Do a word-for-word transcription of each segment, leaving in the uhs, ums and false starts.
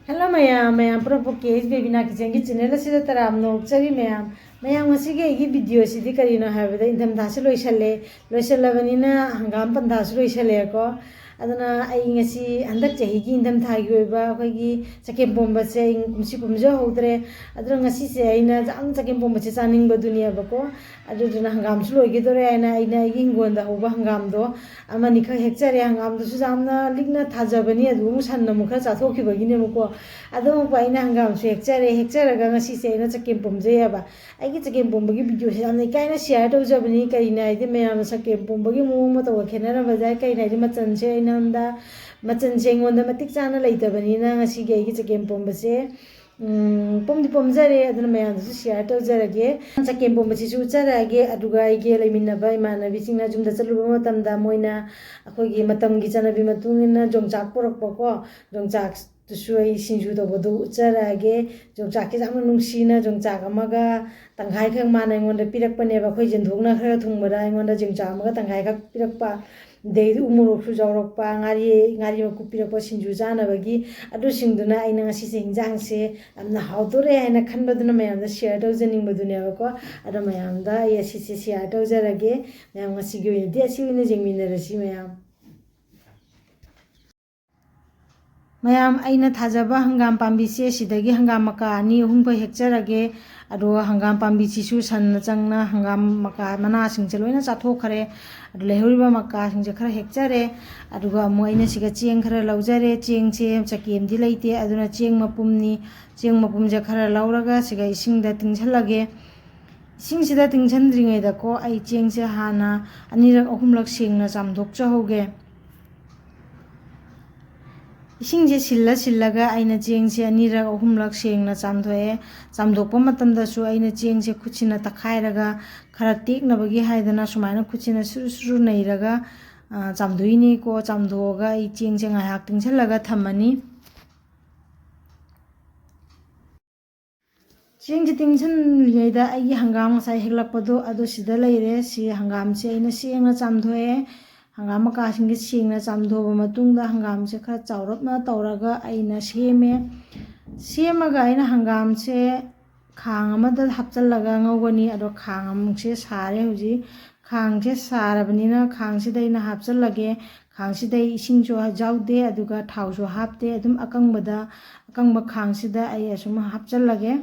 Hello ꯃꯌꯥꯝ, ꯃꯌꯥꯝ ꯄꯨꯝꯅꯃꯛꯄꯨ ꯀꯦ ꯑꯦꯁ ꯕꯦꯕꯤꯅꯥ ꯀꯤꯆꯟꯒꯤ ꯆꯦꯅꯦꯜ ꯑꯁꯤꯗ ꯇꯔꯥꯝꯅ ꯑꯣꯛꯆꯔꯤ ꯃꯌꯥꯝ꯫ ꯃꯌꯥꯝ, ꯉꯁꯤꯒꯤ ꯑꯩꯒꯤ ꯚꯤꯗꯤꯑꯣꯁꯤꯗꯤ ꯀꯔꯤꯅꯣ ꯍꯥꯏꯕꯗ, ꯏꯪꯊꯝꯊꯥꯁꯨ ꯂꯣꯏꯁꯜꯂꯦ꯫ ꯂꯣꯏꯁꯜꯂꯕꯅꯤꯅ ꯍꯪꯒꯥꯝ ꯄꯟꯊꯥꯁꯨ ꯂꯣꯏꯁꯜꯂꯦꯀꯣ꯫ ꯑꯗꯨꯅ ꯑꯩ ꯉꯁꯤ ꯍꯟꯗꯛ ꯆꯍꯤꯒꯤ ꯏꯪꯊꯝꯊꯥꯒꯤ ꯑꯣꯏꯕ ꯑꯩꯈꯣꯏꯒꯤ ꯆꯒꯦꯝ ꯄꯣꯝꯕꯁꯦ ꯑꯩ ꯀꯨꯝꯁꯤ ꯄꯣꯝꯖꯍꯧꯗ꯭ꯔꯦ꯫ ꯑꯗꯨꯅ ꯉꯁꯤꯁꯦ ꯑꯩꯅ ꯌꯥꯝ ꯆꯒꯦꯝ ꯄꯣꯝꯕꯁꯦ ꯆꯥꯅꯤꯡꯕꯗꯨꯅꯦꯕꯀꯣ꯫ ꯑꯗꯨꯗꯨꯅ ꯍꯪꯒꯥꯝꯁꯨ ꯂꯣꯏꯒꯗꯧꯔꯦ ꯍꯥꯏꯅ ꯑꯩꯅ ꯑꯩꯒꯤ ꯍꯤꯡꯒꯣꯜꯗ ꯍꯧꯕ ꯍꯪꯒꯥꯝꯗꯣ ꯑꯃꯅꯤ ꯈꯛ ꯍꯦꯛꯆꯔꯦ꯫ ꯍꯪꯒꯥꯝꯗꯨꯁꯨ ꯌꯥꯝꯅ ꯂꯤꯛꯅ ꯊꯥꯖꯕꯅꯤ, ꯑꯗꯨ ꯑꯃꯨꯛ ꯁꯟꯅ ꯑꯃꯨꯛ ꯈꯔ ꯆꯥꯊꯣꯛꯈꯤꯕꯒꯤꯅꯦꯕꯀꯣ꯫ ꯑꯗꯨꯃꯛꯄꯨ ꯑꯩꯅ ꯍꯪꯒꯥꯝꯁꯨ ꯍꯦꯛꯆꯔꯦ꯫ ꯍꯦꯛꯆꯔꯒ ꯉꯁꯤꯁꯦ ꯑꯩꯅ ꯆꯒꯦꯝ ꯄꯣꯝꯖꯩꯑꯕ꯫ ꯑꯩꯒꯤ ꯆꯒꯦꯝ ꯄꯣꯝꯕꯒꯤ ꯚꯤꯗꯤꯑꯣꯁꯦ ꯌꯥꯝꯅ ꯏꯀꯥꯏꯅ ꯁꯤꯌꯥꯔ ꯇꯧꯖꯕꯅꯤ꯫ ꯀꯔꯤꯅ ꯍꯥꯏꯗꯤ ꯃꯌꯥꯝꯅ ꯆꯒꯦꯝ ꯄꯣꯝꯕꯒꯤ ꯃꯑꯣꯡ ꯃꯇꯧꯒ ꯈꯦꯠꯅꯔꯝꯕꯁꯦ꯫ ꯀꯔꯤꯅ ꯍꯥꯏꯗꯤ ꯃꯆꯜꯁꯦ ꯑꯩꯉꯣꯟꯗ, ꯃꯆꯜꯁꯦ ꯑꯩꯉꯣꯟꯗ ꯃꯇꯤꯛ ꯆꯥꯅ ꯂꯩꯇꯕꯅꯤꯅ ꯉꯁꯤꯒꯤ ꯑꯩꯒꯤ ꯆꯒꯦꯝ ꯄꯣꯝꯕꯁꯦ ꯎꯝ, ꯄꯣꯝꯗꯤ ꯄꯣꯝꯖꯔꯦ, ꯑꯗꯨꯅ ꯃꯌꯥꯝꯗꯁꯨ ꯁꯤꯌꯥꯔ ꯇꯧꯖꯔꯒꯦ꯫ ꯆꯒꯦꯝ ꯄꯣꯝꯕꯁꯤꯁꯨ ꯎꯠꯆꯔꯛꯑꯒꯦ, ꯑꯗꯨꯒ ꯑꯩꯒꯤ ꯂꯩꯃꯤꯟꯅꯕ ꯏꯃꯥꯟꯅꯕꯤꯁꯤꯡꯅ ꯌꯨꯝꯗ ꯆꯠꯂꯨꯕ ꯃꯇꯝꯗ ꯃꯣꯏꯅ ꯑꯩꯈꯣꯏꯒꯤ ꯃꯇꯝꯒꯤ ꯆꯠꯅꯕꯤ ꯃꯇꯨꯡ ꯏꯟꯅ ꯌꯣꯡꯆꯥꯛ ꯄꯨꯔꯛꯄꯀꯣ, ꯌꯣꯡꯆꯥꯛꯇꯨꯁꯨ ꯑꯩ ꯁꯤꯡꯖꯨ ꯇꯧꯕꯗꯨ ꯎꯠꯆꯔꯛꯑꯒꯦ꯫ ꯌꯣꯡꯆꯥꯛꯀꯤ ꯌꯥꯝꯅ ꯅꯨꯡꯁꯤꯅ ꯌꯣꯡꯆꯥꯛ ꯑꯃꯒ ꯇꯪꯈꯥꯏꯈꯛ ꯃꯥꯅ ꯑꯩꯉꯣꯟꯗ ꯄꯤꯔꯛꯄꯅꯦꯕ꯫ ꯑꯩꯈꯣꯏ ꯌꯦꯟꯊꯣꯛꯅ ꯈꯔ ꯊꯨꯡꯕꯗ ꯑꯩꯉꯣꯟꯗ ꯌꯣꯡꯆꯥꯛ ꯑꯃꯒ ꯇꯪꯈꯥꯏꯈꯛ ꯄꯤꯔꯛꯄ꯫ ꯑꯗꯩꯗꯤ ꯎ ꯃꯣꯔꯣꯛꯁꯨ ꯌꯥꯎꯔꯛꯄ, ꯉꯥꯔꯤ, ꯉꯥꯔꯤ ꯃꯀꯨꯞ ꯄꯤꯔꯛꯄ ꯁꯤꯡꯖꯨ ꯆꯥꯅꯕꯒꯤ꯫ ꯑꯗꯨꯁꯤꯡꯗꯨꯅ ꯑꯩꯅ ꯉꯁꯤꯁꯦ ꯏꯟꯖꯥꯡꯁꯦ ꯌꯥꯝꯅ ꯍꯥꯎꯗꯣꯔꯦ ꯍꯥꯏꯅ ꯈꯟꯕꯗꯨꯅ ꯃꯌꯥꯝꯗ ꯁꯤꯌꯥꯔ ꯇꯧꯖꯅꯤꯡꯕꯗꯨꯅꯦꯕꯀꯣ꯫ ꯑꯗꯣ ꯃꯌꯥꯝꯗ ꯑꯩ ꯑꯁꯤꯁꯦ ꯁꯤꯌꯥꯔ ꯇꯧꯖꯔꯒꯦ꯫ ꯃꯌꯥꯝ ꯉꯁꯤꯒꯤ ꯑꯣꯏꯅꯗꯤ ꯑꯁꯤ ꯑꯣꯏꯅ ꯌꯦꯡꯃꯤꯟꯅꯔꯁꯤ ꯃꯌꯥꯝ꯫ ꯃꯌꯥꯝ, ꯑꯩꯅ ꯊꯥꯖꯕ ꯍꯪꯒꯥꯝ ꯄꯥꯝꯕꯤꯁꯦ ꯁꯤꯗꯒꯤ ꯍꯪꯒꯥꯝ ꯃꯀꯥ ꯑꯅꯤ ꯑꯍꯨꯝꯈꯛ ꯍꯦꯛꯆꯔꯒꯦ꯫ ꯑꯗꯨꯒ ꯍꯪꯒꯥꯝ ꯄꯥꯝꯕꯤꯁꯤꯁꯨ ꯁꯟꯅ ꯆꯪꯅ ꯍꯪꯒꯥꯝ ꯃꯀꯥ ꯃꯅꯥꯁꯤꯡꯁꯦ ꯂꯣꯏꯅ ꯆꯥꯊꯣꯛꯈ꯭ꯔꯦ꯫ ꯑꯗꯨ ꯂꯩꯍꯧꯔꯤꯕ ꯃꯀꯥꯁꯤꯡꯁꯦ ꯈꯔ ꯍꯦꯛꯆꯔꯦ꯫ ꯑꯗꯨꯒ ꯑꯃꯨꯛ ꯑꯩꯅ ꯁꯤꯒ ꯆꯦꯡ ꯈꯔ ꯂꯧꯖꯔꯦ꯫ ꯆꯦꯡꯁꯦ ꯆꯀꯦꯝꯗꯤ ꯂꯩꯇꯦ, ꯑꯗꯨꯅ ꯆꯦꯡ ꯃꯄꯨꯝꯅꯤ꯫ ꯆꯦꯡ ꯃꯄꯨꯝꯁꯦ ꯈꯔ ꯂꯧꯔꯒ ꯁꯤꯒ ꯏꯁꯤꯡꯗ ꯇꯤꯡꯁꯜꯂꯒꯦ꯫ ꯏꯁꯤꯡꯁꯤꯗ ꯇꯤꯡꯁꯟꯗ꯭ꯔꯤꯉꯩꯗꯀꯣ, ꯑꯩ ꯆꯦꯡꯁꯦ ꯍꯥꯟꯅ ꯑꯅꯤꯔꯛ ꯑꯍꯨꯝꯂꯛ ꯁꯦꯡꯅ ꯆꯥꯝꯊꯣꯛꯆꯍꯧꯒꯦ꯫ ꯏꯁꯤꯡꯁꯦ ꯁꯤꯜꯂ ꯁꯤꯜꯂꯒ ꯑꯩꯅ ꯆꯦꯡꯁꯦ ꯑꯅꯤꯔꯛ ꯑꯍꯨꯝꯂꯛ ꯁꯦꯡꯅ ꯆꯥꯝꯊꯣꯛꯑꯦ꯫ ꯆꯥꯝꯊꯣꯛꯄ ꯃꯇꯝꯗꯁꯨ ꯑꯩꯅ ꯆꯦꯡꯁꯦ ꯈꯨꯠꯁꯤꯅ ꯇꯛꯈꯥꯏꯔꯒ, ꯈꯔ ꯇꯦꯛꯅꯕꯒꯤ ꯍꯥꯏꯗꯅ, ꯁꯨꯃꯥꯏꯅ ꯈꯨꯠꯁꯤꯅ ꯁꯨꯔꯨ ꯁꯨꯔꯨ ꯅꯩꯔꯒ, ꯑ, ꯆꯥꯝꯊꯣꯛꯏꯅꯤꯀꯣ꯫ ꯆꯥꯝꯊꯣꯛꯑꯒ ꯑꯩ ꯆꯦꯡꯁꯦ ꯉꯥꯏꯍꯥꯛ ꯇꯤꯡꯁꯜꯂꯒ ꯊꯝꯃꯅꯤ꯫ ꯆꯦꯡꯁꯦ ꯇꯤꯡꯁꯤꯜꯂꯤꯉꯩꯗ ꯑꯩꯒꯤ ꯍꯪꯒꯥꯝ ꯉꯁꯥꯏ ꯍꯦꯛꯂꯛꯄꯗꯣ ꯑꯗꯨ ꯁꯤꯗ ꯂꯩꯔꯦ꯫ ꯁꯤ ꯍꯪꯒꯥꯝꯁꯦ ꯑꯩꯅ ꯁꯦꯡꯅ ꯆꯥꯝꯊꯣꯛꯑꯦ꯫ ꯍꯪꯒꯥꯝ ꯃꯀꯥꯁꯤꯡꯁꯦ ꯁꯦꯡꯅ ꯆꯥꯝꯊꯣꯛꯑꯕ ꯃꯇꯨꯡꯗ ꯍꯪꯒꯥꯝꯁꯦ ꯈꯔ ꯆꯥꯎꯔꯞꯅ ꯇꯧꯔꯒ ꯑꯩꯅ ꯁꯦꯝꯃꯦ꯫ ꯁꯦꯝꯃꯒ ꯑꯩꯅ ꯍꯪꯒꯥꯝꯁꯦ ꯈꯥꯡ ꯑꯃꯗ ꯍꯥꯞꯆꯤꯜꯂꯒ ꯉꯧꯒꯅꯤ꯫ ꯑꯗꯣ ꯈꯥꯡ ꯑꯃꯨꯛꯁꯦ ꯁꯥꯔꯦ ꯍꯧꯖꯤꯛ꯫ ꯈꯥꯡꯁꯦ ꯁꯥꯔꯕꯅꯤꯅ ꯈꯥꯡꯁꯤꯗ ꯑꯩꯅ ꯍꯥꯞꯆꯤꯜꯂꯒꯦ꯫ ꯈꯥꯡꯁꯤꯗ ꯑꯩ ꯏꯁꯤꯡꯁꯨ ꯌꯥꯎꯗꯦ, ꯑꯗꯨꯒ ꯊꯥꯎꯁꯨ ꯍꯥꯞꯇꯦ꯫ ꯑꯗꯨꯝ ꯑꯀꯪꯕꯗ, ꯑꯀꯪꯕ ꯈꯥꯡꯁꯤꯗ ꯑꯩ ꯑꯁꯨꯝ ꯍꯥꯞꯆꯤꯜꯂꯒꯦ꯫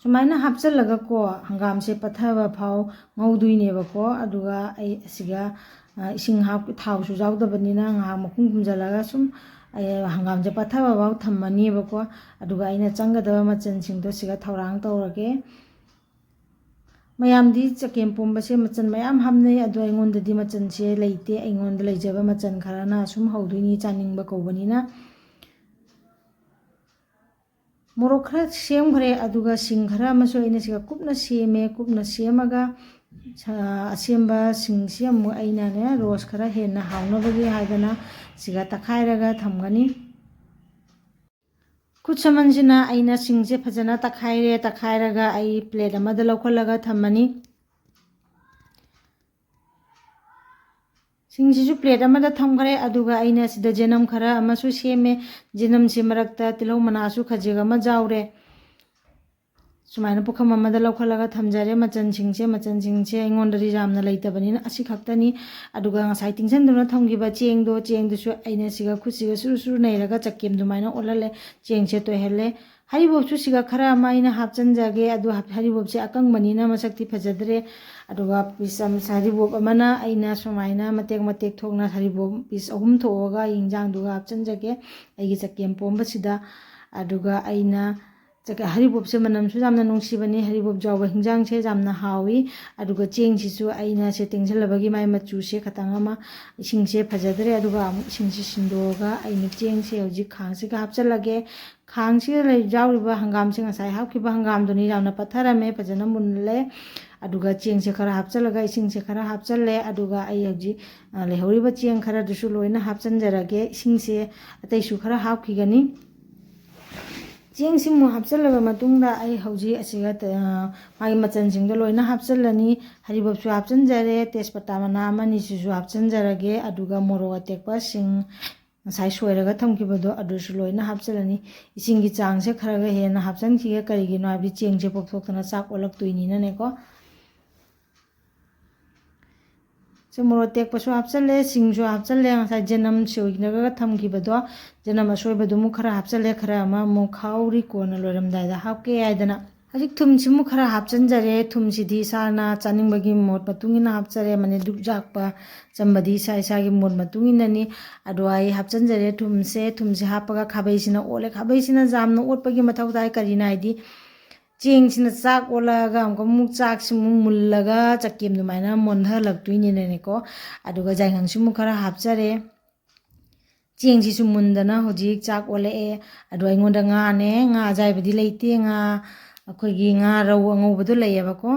ꯁꯨꯃꯥꯏꯅ ꯍꯥꯞꯆꯤꯜꯂꯒꯀꯣ, ꯍꯪꯒꯥꯝꯁꯦ ꯄꯠꯊꯕ ꯐꯥꯎ ꯉꯧꯗꯣꯏꯅꯦꯕꯀꯣ꯫ ꯑꯗꯨꯒ ꯑꯩ ꯑꯁꯤꯒ, ꯑ, ꯏꯁꯤꯡ ꯍꯥꯞ-, ꯊꯥꯎꯁꯨ ꯌꯥꯎꯗꯕꯅꯤꯅ ꯉꯥꯏꯍꯥꯛ ꯃꯈꯨꯝ ꯈꯨꯝꯖꯤꯜꯂꯒ ꯁꯨꯝ ꯑꯩ ꯍꯪꯒꯥꯝꯁꯦ ꯄꯠꯊꯕ ꯐꯥꯎ ꯊꯝꯃꯅꯤꯕꯀꯣ꯫ ꯑꯗꯨꯒ ꯑꯩꯅ ꯆꯪꯒꯗꯕ ꯃꯆꯜꯁꯤꯡꯗꯣ ꯁꯤꯒ ꯊꯧꯔꯥꯡ ꯇꯧꯔꯒꯦ꯫ ꯃꯌꯥꯝꯗꯤ ꯆꯒꯦꯝ ꯄꯣꯝꯕꯁꯦ ꯃꯆꯜ ꯃꯌꯥꯝ ꯍꯥꯞꯅꯩ, ꯑꯗꯣ ꯑꯩꯉꯣꯟꯗꯗꯤ ꯃꯆꯜꯁꯦ ꯂꯩꯇꯦ꯫ ꯑꯩꯉꯣꯟꯗ ꯂꯩꯖꯕ ꯃꯆꯜ ꯈꯔꯅ ꯁꯨꯝ ꯍꯧꯗꯣꯏꯅꯤ, ꯆꯥꯅꯤꯡꯕ ꯀꯧꯕꯅꯤꯅ꯫ ꯃꯣꯔꯣꯛ ꯈꯔ ꯁꯦꯝꯈ꯭ꯔꯦ, ꯑꯗꯨꯒ ꯁꯤꯡ ꯈꯔ ꯑꯃꯁꯨ ꯑꯩꯅ ꯁꯤꯒ ꯀꯨꯞꯅ ꯁꯦꯝꯃꯦ꯫ ꯀꯨꯞꯅ ꯁꯦꯝꯃꯒ, ꯁꯥ-, ꯑꯁꯦꯝꯕ ꯁꯤꯡꯁꯤ ꯑꯃꯨꯛ ꯑꯩꯅꯅꯦ, ꯔꯣꯁ ꯈꯔ ꯍꯦꯟꯅ ꯍꯥꯎꯅꯕꯒꯤ ꯍꯥꯏꯗꯅ ꯁꯤꯒ ꯇꯛꯈꯥꯏꯔꯒ ꯊꯝꯒꯅꯤ꯫ ꯈꯨꯠ ꯁꯝꯍꯟꯁꯤꯅ ꯑꯩꯅ ꯁꯤꯡꯁꯦ ꯐꯖꯅ ꯇꯛꯈꯥꯏꯔꯦ꯫ ꯇꯛꯈꯥꯏꯔꯒ ꯑꯩ ꯄ꯭ꯂꯦꯠ ꯑꯃꯗ ꯂꯧꯈꯠꯂꯒ ꯊꯝꯃꯅꯤ꯫ ꯁꯤꯡꯁꯤꯁꯨ ꯄ꯭ꯂꯦꯠ ꯑꯃꯗ ꯊꯝꯈ꯭ꯔꯦ꯫ ꯑꯗꯨꯒ ꯑꯩꯅ ꯁꯤꯗ ꯖꯦꯅꯝ ꯈꯔ ꯑꯃꯁꯨ ꯁꯦꯝꯃꯦ꯫ ꯖꯦꯅꯝꯁꯤ ꯃꯔꯛꯇ ꯇꯤꯜꯍꯧ ꯃꯅꯥꯁꯨ ꯈꯖꯤꯛ ꯑꯃ ꯌꯥꯎꯔꯦ꯫ ꯁꯨꯃꯥꯏꯅ ꯄꯨꯈꯝ ꯑꯃꯗ ꯂꯧꯈꯠꯂꯒ ꯊꯝꯖꯔꯦ ꯃꯆꯜꯁꯤꯡꯁꯦ꯫ ꯃꯆꯜꯁꯤꯡꯁꯦ ꯑꯩꯉꯣꯟꯗꯗꯤ ꯌꯥꯝꯅ ꯂꯩꯇꯕꯅꯤꯅ ꯑꯁꯤ ꯈꯛꯇꯅꯤ꯫ ꯑꯗꯨꯒ ꯉꯁꯥꯏ ꯇꯤꯡꯁꯟꯗꯨꯅ ꯊꯝꯈꯤꯕ ꯆꯦꯡꯗꯣ, ꯆꯦꯡꯗꯨꯁꯨ ꯑꯩꯅ ꯁꯤꯒ ꯈꯨꯠꯁꯤꯒ ꯁꯨꯔꯨ ꯁꯨꯔꯨ ꯅꯩꯔꯒ ꯆꯀꯦꯝ ꯑꯗꯨꯃꯥꯏꯅ ꯑꯣꯜꯍꯜꯂꯦ꯫ ꯆꯦꯡꯁꯦ ꯇꯣꯏꯍꯜꯂꯦ꯫ ꯍꯔꯤꯕꯣꯞꯁꯨ ꯁꯤꯒ ꯈꯔ ꯑꯃ ꯑꯩꯅ ꯍꯥꯞꯆꯤꯟꯖꯒꯦ꯫ ꯑꯗꯨ ꯍꯥꯞ-, ꯍꯔꯤꯕꯣꯞꯁꯦ ꯑꯀꯪꯕꯅꯤꯅ ꯃꯁꯛꯇꯤ ꯐꯖꯗ꯭ꯔꯦ꯫ ꯑꯗꯨꯒ ꯄꯤꯁ ꯑꯃ, ꯍꯔꯤꯕꯣꯞ ꯑꯃꯅ ꯑꯩꯅ ꯁꯨꯃꯥꯏꯅ ꯃꯇꯦꯛ ꯃꯇꯦꯛ ꯊꯣꯛꯅ ꯍꯔꯤꯕꯣꯞ ꯄꯤꯁ ꯑꯍꯨꯝ ꯊꯣꯛꯑꯒ ꯑꯩ ꯏꯟꯖꯥꯡꯗꯨꯒ ꯍꯥꯞꯆꯤꯟꯖꯒꯦ꯫ ꯑꯩꯒꯤ ꯆꯒꯦꯝ ꯄꯣꯝꯕꯁꯤꯗ꯫ ꯑꯗꯨꯒ ꯑꯩꯅ ꯆꯒ-, ꯍꯔꯤꯕꯣꯞꯁꯦ ꯃꯅꯝꯁꯨ ꯌꯥꯝꯅ ꯅꯨꯡꯁꯤꯕꯅꯤ꯫ ꯍꯔꯤꯕꯣꯞ ꯌꯥꯎꯕ ꯍꯤꯟꯖꯥꯡꯁꯦ ꯌꯥꯝꯅ ꯍꯥꯎꯏ꯫ ꯑꯗꯨꯒ ꯆꯦꯡꯁꯤꯁꯨ ꯑꯩꯅ ꯁꯦ ꯇꯦꯡꯁꯤꯜꯂꯕꯒꯤ ꯃꯥꯏ ꯃꯆꯨꯁꯦ ꯈꯇꯪ ꯑꯃ, ꯏꯁꯤꯡꯁꯦ ꯐꯖꯗ꯭ꯔꯦ꯫ ꯑꯗꯨꯒ ꯑꯃꯨꯛ ꯏꯁꯤꯡꯁꯦ ꯁꯤꯟꯗꯣꯛꯑꯒ ꯑꯩꯅ ꯆꯦꯡꯁꯦ ꯍꯧꯖꯤꯛ ꯈꯥꯡꯁꯤꯒ ꯍꯥꯞꯆꯤꯜꯂꯒꯦ꯫ ꯈꯥꯡꯁꯤꯗ ꯂꯩ-, ꯌꯥꯎꯔꯤꯕ ꯍꯪꯒꯥꯝꯁꯦ ꯉꯁꯥꯏ ꯍꯥꯞꯈꯤꯕ ꯍꯪꯒꯥꯝꯗꯨꯅꯤ, ꯌꯥꯝꯅ ꯄꯠꯊꯔꯝꯃꯦ, ꯐꯖꯅ ꯃꯨꯜꯂꯦ꯫ ꯑꯗꯨꯒ ꯆꯦꯡꯁꯦ ꯈꯔ ꯍꯥꯞꯆꯤꯜꯂꯒ, ꯏꯁꯤꯡꯁꯦ ꯈꯔ ꯍꯥꯞꯆꯤꯜꯂꯦ꯫ ꯑꯗꯨꯒ ꯑꯩ ꯍꯧꯖꯤꯛ, ꯑ, ꯂꯩꯍꯧꯔꯤꯕ ꯆꯦꯡ ꯈꯔꯗꯨꯁꯨ ꯂꯣꯏꯅ ꯍꯥꯞꯆꯤꯟꯖꯔꯒꯦ꯫ ꯏꯁꯤꯡꯁꯦ ꯑꯇꯩꯁꯨ ꯈꯔ ꯍꯥꯞꯈꯤꯒꯅꯤ꯫ ꯆꯦꯡꯁꯤꯃꯨꯛ ꯍꯥꯞꯆꯤꯜꯂꯕ ꯃꯇꯨꯡꯗ ꯑꯩ ꯍꯧꯖꯤꯛ ꯑꯁꯤꯒ ꯇ-, ꯑ, ꯃꯥꯒꯤ ꯃꯆꯜꯁꯤꯡꯗꯣ ꯂꯣꯏꯅ ꯍꯥꯞꯆꯤꯜꯂꯅꯤ꯫ ꯍꯔꯤꯕꯣꯞꯁꯨ ꯍꯥꯞꯆꯤꯟꯖꯔꯦ, ꯇꯦꯖꯄꯇꯥ ꯃꯅꯥ ꯑꯃꯅꯤꯁꯤꯁꯨ ꯍꯥꯞꯆꯤꯟꯖꯔꯒꯦ, ꯑꯗꯨꯒ ꯃꯣꯔꯣꯛ ꯑꯇꯦꯛꯄꯁꯤꯡ ꯉꯁꯥꯏ ꯁꯣꯏꯔꯒ ꯊꯝꯈꯤꯕꯗꯣ ꯑꯗꯨꯁꯨ ꯂꯣꯏꯅ ꯍꯥꯞꯆꯤꯜꯂꯅꯤ꯫ ꯏꯁꯤꯡꯒꯤ ꯆꯥꯡꯁꯦ ꯈꯔꯒ ꯍꯦꯟꯅ ꯍꯥꯞꯆꯤꯟꯈꯤꯒꯦ, ꯀꯔꯤꯒꯤꯅꯣ ꯍꯥꯏꯕꯗꯤ ꯆꯦꯡꯁꯦ ꯄꯣꯞꯊꯣꯛꯇꯅ ꯆꯥꯛ ꯑꯣꯜꯂꯛꯇꯣꯏꯅꯤꯅꯅꯦꯀꯣ꯫ ꯁꯤ ꯃꯣꯔꯣꯛ ꯑꯇꯦꯛꯄꯁꯨ ꯍꯥꯞꯆꯜꯂꯦ, ꯁꯤꯡꯁꯨ ꯍꯥꯞꯆꯜꯂꯦ, ꯉꯁꯥꯏ ꯆꯅꯝ ꯁꯣꯏꯔꯒ ꯊꯝꯈꯤꯕꯗꯣ, ꯆꯅꯝ ꯑꯁꯣꯏꯕꯗꯨꯃꯨꯛ ꯈꯔ ꯍꯥꯞꯆꯜꯂꯦ, ꯈꯔ ꯑꯃ ꯑꯃꯨꯛ ꯈꯥꯛꯍꯧꯔꯤ, ꯀꯣꯟꯅ ꯂꯣꯏꯔꯝꯗꯥꯏꯗ ꯍꯥꯞꯀꯦ ꯍꯥꯏꯗꯅ꯫ ꯍꯧꯖꯤꯛ ꯊꯨꯝꯁꯤꯃꯨꯛ ꯈꯔ ꯍꯥꯞꯆꯟꯖꯔꯦ꯫ ꯊꯨꯝꯁꯤꯗꯤ ꯏꯁꯥꯅ ꯆꯥꯅꯤꯡꯕꯒꯤ ꯃꯣꯠ ꯃꯇꯨꯡ ꯏꯟꯅ ꯍꯥꯞꯆꯔꯦ, ꯃꯅꯦ ꯗꯨꯛ ꯌꯥꯛꯄ ꯆꯝꯕꯗꯤ ꯏꯁꯥ ꯏꯁꯥꯒꯤ ꯃꯣꯠ ꯃꯇꯨꯡ ꯏꯟꯅꯅꯤ꯫ ꯑꯗꯣ ꯑꯩ ꯍꯥꯞꯆꯟꯖꯔꯦ ꯊꯨꯝꯁꯦ꯫ ꯊꯨꯝꯁꯦ ꯍꯥꯞꯄꯒ ꯈꯥꯕꯩꯁꯤꯅ ꯑꯣꯠꯂꯦ꯫ ꯈꯥꯕꯩꯁꯤꯅ ꯌꯥꯝꯅ ꯑꯣꯠꯄꯒꯤ ꯃꯊꯧ ꯇꯥꯏ, ꯀꯔꯤꯅ ꯍꯥꯏꯗꯤ ꯆꯦꯡꯁꯤꯅ ꯆꯥꯛ ꯑꯣꯜꯂꯛꯑꯒ ꯑꯃꯨꯛꯀ ꯑꯃꯨꯛ ꯆꯥꯛꯁꯤ ꯑꯃꯨꯛ ꯃꯨꯜꯂꯒ ꯆꯀꯦꯝ ꯑꯗꯨꯃꯥꯏꯅ ꯃꯣꯟꯊꯍꯜꯂꯛꯇꯣꯏꯅꯤꯅꯅꯦꯀꯣ꯫ ꯑꯗꯨꯒ ꯌꯥꯏꯉꯪꯁꯤꯃꯨꯛ ꯈꯔ ꯍꯥꯞꯆꯔꯦ꯫ ꯆꯦꯡꯁꯤꯁꯨ ꯃꯨꯟꯗꯅ ꯍꯧꯖꯤꯛ ꯆꯥꯛ ꯑꯣꯜꯂꯛꯑꯦ꯫ ꯑꯗꯣ ꯑꯩꯉꯣꯟꯗ ꯉꯥꯅꯦ, ꯉꯥ ꯑꯖꯥꯏꯕꯗꯤ ꯂꯩꯇꯦ, ꯉꯥ ꯑꯩꯈꯣꯏꯒꯤ ꯉꯥ ꯔꯧ ꯑꯉꯧꯕꯗꯣ ꯂꯩꯌꯦꯕꯀꯣ,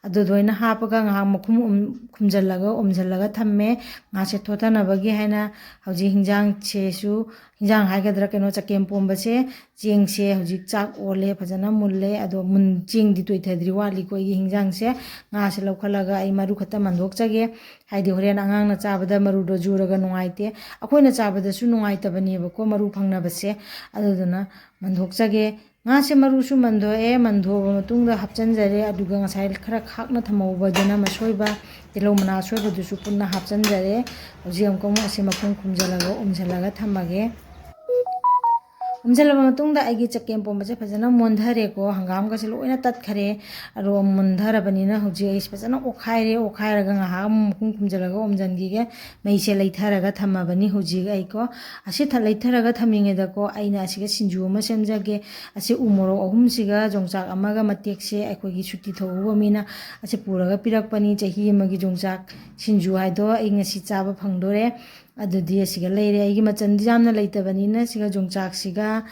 ꯑꯗꯨꯗꯣ ꯑꯩꯅ ꯍꯥꯞꯄꯒ ꯉꯥꯏꯍꯥꯛ ꯃꯈꯨꯝ ꯎꯝ-, ꯈꯨꯝꯖꯤꯜꯂꯒ ꯑꯣꯝꯁꯤꯜꯂꯒ ꯊꯝꯃꯦ꯫ ꯉꯥꯁꯦ ꯊꯣꯠꯊꯅꯕꯒꯤ ꯍꯥꯏꯅ ꯍꯧꯖꯤꯛ ꯍꯤꯟꯖꯥꯡꯁꯦꯁꯨ, ꯍꯤꯟꯖꯥꯡ ꯍꯥꯏꯒꯗ꯭ꯔꯥ, ꯀꯩꯅꯣ, ꯆꯀꯦꯝ ꯄꯣꯝꯕꯁꯦ, ꯆꯦꯡꯁꯦ ꯍꯧꯖꯤꯛ ꯆꯥꯛ ꯑꯣꯜꯂꯦ, ꯐꯖꯅ ꯃꯨꯜꯂꯦ꯫ ꯑꯗꯣ ꯃꯨꯟ-, ꯆꯦꯡꯗꯤ ꯇꯣꯏꯊꯗ꯭ꯔꯤ, ꯋꯥꯠꯂꯤꯀꯣ ꯑꯩꯒꯤ ꯍꯤꯟꯖꯥꯡꯁꯦ꯫ ꯉꯥꯁꯦ ꯂꯧꯈꯠꯂꯒ ꯑꯩ ꯃꯔꯨ ꯈꯛꯇ ꯃꯟꯗꯣꯛꯆꯒꯦ, ꯍꯥꯏꯗꯤ ꯍꯣꯔꯦꯟ ꯑꯉꯥꯡꯅ ꯆꯥꯕꯗ ꯃꯔꯨꯗꯣ ꯖꯨꯔꯒ ꯅꯨꯡꯉꯥꯏꯇꯦ, ꯑꯩꯈꯣꯏꯅ ꯆꯥꯕꯗꯁꯨ ꯅꯨꯡꯉꯥꯏꯇꯕꯅꯦꯕꯀꯣ ꯃꯔꯨ ꯐꯪꯅꯕꯁꯦ꯫ ꯑꯗꯨꯗꯨꯅ ꯃꯟꯗꯣꯛꯆꯒꯦ꯫ ꯉꯥꯁꯦ ꯃꯔꯨꯁꯨ ꯃꯟꯗꯣꯛꯑꯦ, ꯃꯟꯗꯣꯛꯑꯕ ꯃꯇꯨꯡꯗ ꯍꯥꯞꯆꯟꯖꯔꯦ꯫ ꯑꯗꯨꯒ ꯉꯁꯥꯏ ꯈꯔ ꯈꯥꯛꯅ ꯊꯝꯍꯧꯕ ꯆꯅꯝ ꯑꯁꯣꯏꯕ, ꯇꯤꯜꯍꯧ ꯃꯅꯥ ꯑꯁꯣꯏꯕꯗꯨꯁꯨ ꯄꯨꯟꯅ ꯍꯥꯞꯆꯟꯖꯔꯦ꯫ ꯍꯧꯖꯤꯛ ꯑꯃꯨꯛꯀ ꯑꯃꯨꯛ ꯑꯁꯤ ꯃꯈꯨꯝ ꯈꯨꯝꯖꯤꯜꯂꯒ ꯎꯝꯖꯤꯜꯂꯒ ꯊꯝꯃꯒꯦ꯫ ꯎꯝꯖꯤꯜꯂꯕ ꯃꯇꯨꯡꯗ ꯑꯩꯒꯤ ꯆꯀꯦꯝ ꯄꯣꯝꯕꯁꯦ ꯐꯖꯅ ꯃꯣꯟꯊꯔꯦꯀꯣ, ꯍꯪꯒꯥꯝꯒꯁꯦ ꯂꯣꯏꯅ ꯇꯠꯈꯔꯦ꯫ ꯑꯗꯣ ꯃꯨꯟꯊꯔꯕꯅꯤꯅ ꯍꯧꯖꯤꯛ ꯑꯩꯁꯦ ꯐꯖꯅ ꯑꯣꯠꯈꯥꯏꯔꯦ꯫ ꯑꯣꯠꯈꯥꯏꯔꯒ ꯉꯥꯏꯍꯥꯛ ꯑꯃꯨꯛ ꯃꯈꯨꯝ ꯈꯨꯝꯖꯤꯜꯂꯒ ꯎꯝꯖꯤꯟꯈꯤꯒꯦ꯫ ꯃꯩꯁꯦ ꯂꯩꯊꯔꯒ ꯊꯝꯃꯕꯅꯤ ꯍꯧꯖꯤꯛ ꯑꯩꯀꯣ꯫ ꯑꯁꯤ ꯊ-, ꯂꯩꯊꯔꯒ ꯊꯝꯃꯤꯉꯩꯗꯀꯣ, ꯑꯩꯅ ꯑꯁꯤꯒ ꯁꯤꯡꯖꯨ ꯑꯃ ꯁꯦꯝꯖꯒꯦ꯫ ꯑꯁꯤ ꯎ ꯃꯣꯔꯣꯛ ꯑꯍꯨꯝꯁꯤꯒ ꯌꯣꯡꯆꯥꯛ ꯑꯃꯒ ꯃꯇꯦꯛꯁꯦ ꯑꯩꯈꯣꯏꯒꯤ ꯁꯨꯇꯤ ꯊꯧꯔꯨꯕ ꯃꯤꯅ ꯑꯁꯤ ꯄꯨꯔꯒ ꯄꯤꯔꯛꯄꯅꯤ꯫ ꯆꯍꯤ ꯑꯃꯒꯤ ꯌꯣꯡꯆꯥꯛ ꯁꯤꯡꯖꯨ ꯍꯥꯏꯗꯣ ꯑꯩ ꯉꯁꯤ ꯆꯥꯕ ꯐꯪꯗꯣꯔꯦ꯫ ꯑꯗꯨꯗꯤ ꯑꯁꯤꯒ ꯂꯩꯔꯦ꯫ ꯑꯩꯒꯤ ꯃꯆꯜꯗꯤ ꯌꯥꯝꯅ ꯂꯩꯇꯕꯅꯤꯅ ꯁꯤꯒ ꯌꯣꯡꯆꯥꯛꯁꯤꯒ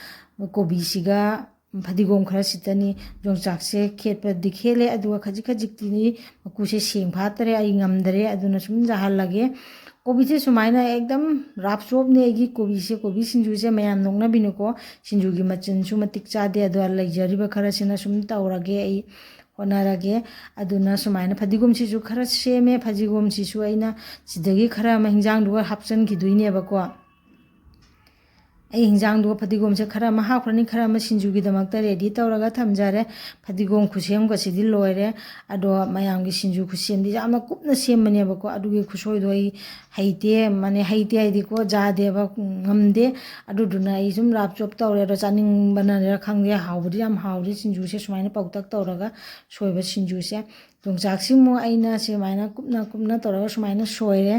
ꯀꯣꯕꯤꯁꯤꯒ ꯐꯗꯤꯒꯣꯝ ꯈꯔ ꯁꯤꯠꯇꯅꯤ꯫ ꯌꯣꯡꯆꯥꯛꯁꯦ ꯈꯦꯠꯄꯗꯤ ꯈꯦꯠꯂꯦ, ꯑꯗꯨꯒ ꯈꯖꯤꯛ ꯈꯖꯤꯛꯇꯤ ꯃꯀꯨꯁꯦ ꯁꯦꯡ ꯐꯥꯠꯇꯔꯦ, ꯑꯩ ꯉꯝꯗꯔꯦ, ꯑꯗꯨꯅ ꯁꯨꯝ ꯌꯥꯍꯜꯂꯒꯦ꯫ ꯀꯣꯕꯤꯁꯦ ꯁꯨꯃꯥꯏꯅ ꯑꯦꯛꯗꯝ ꯔꯥꯞ ꯆꯣꯞꯅꯦ ꯑꯩꯒꯤ ꯀꯣꯕꯤꯁꯦ꯫ ꯀꯣꯕꯤ ꯁꯤꯡꯖꯨꯁꯦ ꯃꯌꯥꯝ ꯅꯣꯛꯅꯕꯤꯅꯨꯀꯣ, ꯁꯤꯡꯖꯨꯒꯤ ꯃꯆꯜꯁꯨ ꯃꯇꯤꯛ ꯆꯥꯗꯦ꯫ ꯑꯗꯣ ꯂꯩꯖꯔꯤꯕ ꯈꯔꯁꯤꯅ ꯁꯨꯝ ꯇꯧꯔꯒꯦ, ꯑꯩ ꯍꯣꯠꯅꯔꯒꯦ꯫ ꯑꯗꯨꯅ ꯁꯨꯃꯥꯏꯅ ꯐꯗꯤꯒꯣꯝꯁꯤꯁꯨ ꯈꯔ ꯁꯦꯝꯃꯦ꯫ ꯐꯗꯤꯒꯣꯝꯁꯤꯁꯨ ꯑꯩꯅ ꯁꯤꯗꯒꯤ ꯈꯔ ꯑꯃ ꯍꯤꯟꯖꯥꯡꯗꯨꯒ ꯍꯥꯞꯆꯤꯟꯈꯤꯗꯣꯏꯅꯦꯕꯀꯣ꯫ ꯑꯩ ꯍꯤꯟꯖꯥꯡꯗꯨꯒ ꯐꯗꯤꯒꯣꯝꯁꯦ ꯈꯔ ꯑꯃ ꯍꯥꯞꯈ꯭ꯔꯅꯤ, ꯈꯔ ꯑꯃ ꯁꯤꯡꯖꯨꯒꯤꯗꯃꯛꯇ ꯔꯦꯗꯤ ꯇꯧꯔꯒ ꯊꯝꯖꯔꯦ꯫ ꯐꯗꯤꯒꯣꯝ ꯈꯨꯁꯦꯝꯒꯁꯤꯗꯤ ꯂꯣꯏꯔꯦ꯫ ꯑꯗꯣ ꯃꯌꯥꯝꯒꯤ ꯁꯤꯡꯖꯨ ꯈꯨꯁꯦꯝꯗꯤ ꯌꯥꯝꯅ ꯀꯨꯞꯅ ꯁꯦꯝꯕꯅꯦꯕꯀꯣ꯫ ꯑꯗꯨꯒꯤ ꯈꯨꯁꯣꯏꯗꯣ ꯑꯩ ꯍꯩꯇꯦ, ꯃꯥꯅꯦ, ꯍꯩꯇꯦ ꯍꯥꯏꯗꯤꯀꯣ, ꯌꯥꯗꯦꯕ, ꯉꯝꯗꯦ꯫ ꯑꯗꯨꯗꯨꯅ ꯑꯩ ꯁꯨꯝ ꯔꯥꯞ ꯆꯣꯞ ꯇꯧꯔꯦ꯫ ꯑꯗꯣ ꯆꯥꯅꯤꯡꯕꯅꯔ ꯈꯪꯗꯦ, ꯍꯥꯎꯕꯗꯤ ꯌꯥꯝ ꯍꯥꯎꯔꯤ ꯁꯤꯡꯖꯨꯁꯦ, ꯁꯨꯃꯥꯏꯅ ꯄꯥꯎꯇꯛ ꯇꯧꯔꯒ ꯁꯣꯏꯕ ꯁꯤꯡꯖꯨꯁꯦ꯫ ꯌꯣꯡꯆꯥꯛꯁꯤꯃꯨꯛ ꯑꯩꯅ ꯁꯨꯃꯥꯏꯅ ꯀꯨꯞꯅ ꯀꯨꯞꯅ ꯇꯧꯔꯒ ꯁꯨꯃꯥꯏꯅ ꯁꯣꯏꯔꯦ꯫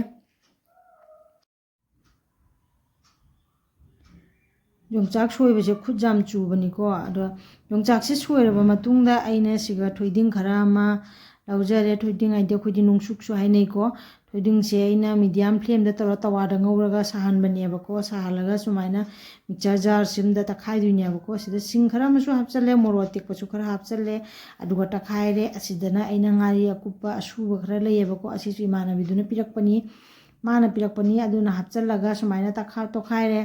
ꯌꯣꯡꯆꯥꯛ ꯁꯣꯏꯕꯁꯦ ꯈꯨꯠ ꯌꯥꯝ ꯆꯨꯕꯅꯤꯀꯣ꯫ ꯑꯗꯣ ꯌꯣꯡꯆꯥꯛꯁꯦ ꯁꯣꯏꯔꯕ ꯃꯇꯨꯡꯗ ꯑꯩꯅ ꯁꯤꯒ ꯊꯣꯏꯗꯤꯡ ꯈꯔ ꯑꯃ ꯂꯧꯖꯔꯦ꯫ ꯊꯣꯏꯗꯤꯡ ꯍꯥꯏꯗꯤ ꯑꯩꯈꯣꯏꯗꯤ ꯅꯨꯡꯁꯨꯛꯁꯨ ꯍꯥꯏꯅꯩꯀꯣ꯫ ꯊꯣꯏꯗꯤꯡꯁꯦ ꯑꯩꯅ ꯃꯤꯗꯤꯌꯝ ꯐ꯭ꯂꯦꯝꯗ ꯇꯧꯔ ꯇꯋꯥꯗ ꯉꯧꯔꯒ ꯁꯥꯍꯟꯕꯅꯦꯕꯀꯣ꯫ ꯁꯥꯍꯜꯂꯒ ꯁꯨꯃꯥꯏꯅ ꯃꯤꯛꯆꯔ ꯖꯥꯔ ꯁꯤꯝꯗ ꯇꯛꯈꯥꯏꯗꯣꯏꯅꯦꯕꯀꯣ꯫ ꯁꯤꯗ ꯁꯤꯡ ꯈꯔ ꯑꯃꯁꯨ ꯍꯥꯞꯆꯜꯂꯦ, ꯃꯣꯔꯣꯛ ꯑꯇꯦꯛꯄꯁꯨ ꯈꯔ ꯍꯥꯞꯆꯜꯂꯦ, ꯑꯗꯨꯒ ꯇꯛꯈꯥꯏꯔꯦ꯫ ꯑꯁꯤꯗꯅ ꯑꯩꯅ ꯉꯥꯔꯤ ꯑꯀꯨꯞꯄ ꯑꯁꯨꯕ ꯈꯔ ꯂꯩꯌꯦꯕꯀꯣ꯫ ꯑꯁꯤꯁꯨ ꯏꯃꯥꯟꯅꯕꯤꯗꯨꯅ ꯄꯤꯔꯛꯄꯅꯤ, ꯃꯥꯅ ꯄꯤꯔꯛꯄꯅꯤ꯫ ꯑꯗꯨꯅ ꯍꯥꯞꯆꯜꯂꯒ ꯁꯨꯃꯥꯏꯅ ꯇꯛꯈꯥ-, ꯇꯣꯈꯥꯏꯔꯦ꯫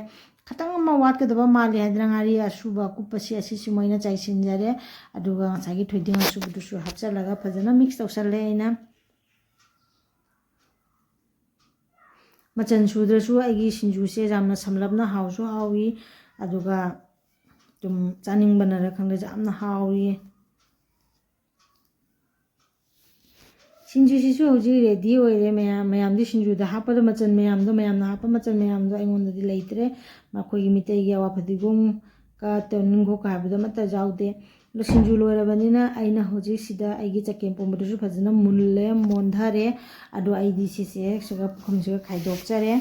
ꯈꯤꯇꯪ ꯑꯃ ꯋꯥꯠꯀꯗꯕ ꯃꯥꯜꯂꯤ ꯍꯥꯏꯗꯅ ꯉꯥꯔꯤ ꯑꯁꯨꯕ ꯑꯀꯨꯞꯄꯁꯤ ꯑꯁꯤꯁꯨ ꯃꯣꯏꯅ ꯆꯥꯏꯁꯤꯟꯖꯔꯦ꯫ ꯑꯗꯨꯒ ꯉꯁꯥꯏꯒꯤ ꯊꯣꯏꯗꯤꯡ ꯑꯁꯨꯕꯗꯨꯁꯨ ꯍꯥꯞꯆꯜꯂꯒ ꯐꯖꯅ ꯃꯤꯛꯁ ꯇꯧꯁꯜꯂꯦ ꯑꯩꯅ꯫ ꯃꯆꯜ ꯁꯨꯗ꯭ꯔꯁꯨ ꯑꯩꯒꯤ ꯁꯤꯡꯖꯨꯁꯦ ꯌꯥꯝꯅ ꯁꯝꯂꯞꯅ ꯍꯥꯎꯁꯨ ꯍꯥꯎꯏ, ꯑꯗꯨꯒ ꯑꯗꯨꯝ ꯆꯥꯅꯤꯡꯕꯅꯔ ꯈꯪꯗꯦ, ꯌꯥꯝꯅ ꯍꯥꯎꯏ꯫ ꯁꯤꯡꯖꯨꯁꯤꯁꯨ ꯍꯧꯖꯤꯛ ꯔꯦꯗꯤ ꯑꯣꯏꯔꯦ꯫ ꯃꯌꯥꯝ, ꯃꯌꯥꯝꯗꯤ ꯁꯤꯡꯖꯨꯗ ꯍꯥꯞꯄꯗ ꯃꯆꯜ ꯃꯌꯥꯝꯗꯣ, ꯃꯌꯥꯝꯅ ꯍꯥꯞꯄ ꯃꯆꯜ ꯃꯌꯥꯝꯗꯣ ꯑꯩꯉꯣꯟꯗꯗꯤ ꯂꯩꯇ꯭ꯔꯦ꯫ ꯃꯈꯣꯏꯒꯤ ꯃꯤꯇꯩꯒꯤ ꯑꯋꯥ ꯐꯗꯤꯒꯣꯝꯒ ꯇꯧꯅꯤꯡꯈꯣꯛꯀ ꯍꯥꯏꯕꯗꯣ ꯑꯃꯠꯇ ꯌꯥꯎꯗꯦ꯫ ꯑꯗꯣ ꯁꯤꯡꯖꯨ ꯂꯣꯏꯔꯕꯅꯤꯅ ꯑꯩꯅ ꯍꯧꯖꯤꯛ ꯁꯤꯗ ꯑꯩꯒꯤ ꯆꯒꯦꯝ ꯄꯣꯝꯕꯗꯨꯁꯨ ꯐꯖꯅ ꯃꯨꯜꯂꯦ, ꯃꯣꯟꯊꯔꯦ꯫ ꯑꯗꯣ ꯑꯩꯗꯤ ꯁꯤꯁꯦ ꯁꯤꯒ ꯄꯨꯈꯝꯁꯤꯒ ꯈꯥꯏꯗꯣꯛꯆꯔꯦ꯫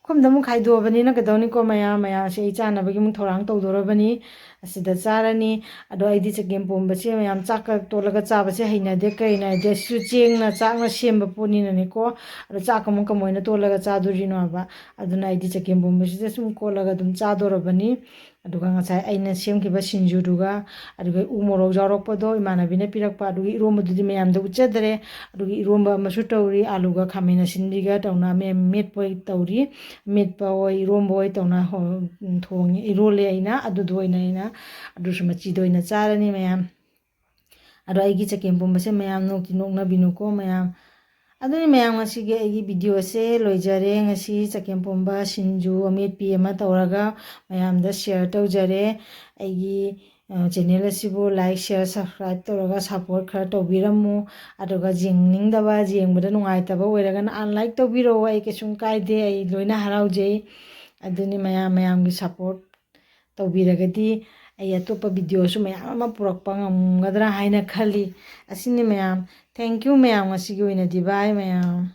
ꯄꯨꯈꯝꯗ ꯑꯃꯨꯛ ꯈꯥꯏꯗꯣꯛꯑꯕꯅꯤꯅ ꯀꯩꯗꯧꯅꯤꯀꯣ, ꯃꯌꯥꯝ, ꯃꯌꯥꯝꯁꯦ ꯑꯩ ꯆꯥꯅꯕꯒꯤ ꯑꯃꯨꯛ ꯊꯧꯔꯥꯡ ꯇꯧꯗꯣꯔꯕꯅꯤ꯫ ꯑꯁꯤꯗ ꯆꯥꯔꯅꯤ꯫ ꯑꯗꯣ ꯑꯩꯗꯤ ꯆꯒꯦꯝ ꯄꯣꯝꯕꯁꯦ ꯃꯌꯥꯝ ꯆꯥꯛꯀ ꯇꯣꯠꯂꯒ ꯆꯥꯕꯁꯦ ꯍꯩꯅꯗꯦ꯫ ꯀꯩꯅꯣ ꯍꯥꯏꯗꯤ ꯁꯤꯁꯨ ꯆꯦꯡꯅ ꯆꯥꯛꯅ ꯁꯦꯝꯕ ꯄꯣꯠꯅꯤꯅꯅꯦꯀꯣ꯫ ꯑꯗꯣ ꯆꯥꯛꯀ ꯑꯃꯨꯛ ꯀꯃꯥꯏꯅ ꯇꯣꯠꯂꯒ ꯆꯥꯗꯣꯔꯤꯅꯣ ꯍꯥꯏꯕ꯫ ꯑꯗꯨꯅ ꯑꯩꯗꯤ ꯆꯒꯦꯝ ꯄꯣꯝꯕꯁꯤꯗ ꯁꯨꯝ ꯀꯣꯠꯂꯒ ꯑꯗꯨꯝ ꯆꯥꯗꯣꯔꯕꯅꯤ꯫ ꯑꯗꯨꯒ ꯉꯁꯥꯏ ꯑꯩꯅ ꯁꯦꯝꯈꯤꯕ ꯁꯤꯡꯖꯨꯗꯨꯒ, ꯑꯗꯨꯒ ꯎ ꯃꯣꯔꯣꯛ ꯌꯥꯎꯔꯛꯄꯗꯣ ꯏꯃꯥꯟꯅꯕꯤꯅ ꯄꯤꯔꯛꯄ, ꯑꯗꯨꯒꯤ ꯏꯔꯣꯝꯕꯗꯨꯗꯤ ꯃꯌꯥꯝꯗ ꯎꯠꯆꯗ꯭ꯔꯦ꯫ ꯑꯗꯨꯒꯤ ꯏꯔꯣꯝꯕ ꯑꯃꯁꯨ ꯇꯧꯔꯤ, ꯑꯂꯨꯒ ꯈꯥꯃꯦꯟ ꯑꯁꯤꯟꯕꯤꯒ ꯇꯧꯅ ꯃꯦ-, ꯃꯦꯠꯄ ꯑꯣꯏ ꯇꯧꯔꯤ, ꯃꯦꯠꯄ ꯑꯣꯏ, ꯏꯔꯣꯝꯕ ꯑꯣꯏ ꯇꯧꯅ ꯍꯣ-, ꯊꯣꯡꯉꯤ, ꯏꯔꯣꯜꯂꯦ ꯑꯩꯅ꯫ ꯑꯗꯨꯗꯣ ꯑꯣꯏꯅ ꯑꯩꯅ ꯑꯗꯨꯁꯨ ꯃꯆꯤꯗ ꯑꯣꯏꯅ ꯆꯥꯔꯅꯤ ꯃꯌꯥꯝ꯫ ꯑꯗꯣ ꯑꯩꯒꯤ ꯆꯒꯦꯝ ꯄꯣꯝꯕꯁꯦ ꯃꯌꯥꯝ ꯅꯣꯛꯇꯤ ꯅꯣꯛꯅꯕꯤꯅꯨꯀꯣ ꯃꯌꯥꯝ꯫ ꯑꯗꯨꯅꯤ ꯃꯌꯥꯝ, ꯉꯁꯤꯒꯤ ꯑꯩꯒꯤ ꯚꯤꯗꯤꯑꯣꯁꯦ ꯂꯣꯏꯖꯔꯦ꯫ ꯉꯁꯤ ꯆꯒꯦꯝ ꯄꯣꯝꯕ, ꯁꯤꯡꯖꯨ, ꯑꯃꯦꯠꯄꯤ ꯑꯃ ꯇꯧꯔꯒ ꯃꯌꯥꯝꯗ ꯁꯤꯌꯔ ꯇꯧꯖꯔꯦ꯫ ꯑꯩꯒꯤ, ꯑ, ꯆꯦꯅꯦꯜ ꯑꯁꯤꯕꯨ ꯂꯥꯏꯛ, ꯁꯤꯌꯔ, ꯁꯕꯁꯀ꯭ꯔꯥꯏꯕ ꯇꯧꯔꯒ ꯁꯞꯄꯣꯔꯠ ꯈꯔ ꯇꯧꯕꯤꯔꯝꯃꯨ꯫ ꯑꯗꯨꯒ ꯌꯦꯡꯅꯤꯡꯗꯕ, ꯌꯦꯡꯕꯗ ꯅꯨꯡꯉꯥꯏꯇꯕ ꯑꯣꯏꯔꯒꯅ ꯑꯟꯂꯥꯏꯛ ꯇꯧꯕꯤꯔꯛꯑꯣ, ꯑꯩ ꯀꯩꯁꯨꯝ ꯀꯥꯏꯗꯦ, ꯑꯩ ꯂꯣꯏꯅ ꯍꯔꯥꯎꯖꯩ꯫ ꯑꯗꯨꯅꯤ ꯃꯌꯥꯝ, ꯃꯌꯥꯝꯒꯤ ꯁꯞꯄꯣꯔꯠ ꯇꯧꯕꯤꯔꯒꯗꯤ ꯑꯩ ꯑꯇꯣꯞꯄ ꯚꯤꯗꯤꯑꯣꯁꯨ ꯃꯌꯥꯝ ꯑꯃ ꯄꯨꯔꯛꯄ ꯉꯝꯒꯗ꯭ꯔꯥ ꯍꯥꯏꯅ ꯈꯜꯂꯤ꯫ ꯑꯁꯤꯅꯤ ꯃꯌꯥꯝ꯫ Thank you ꯃꯌꯥꯝ, ꯉꯁꯤꯒꯤ ꯑꯣꯏꯅꯗꯤ bye ꯃꯌꯥꯝ꯫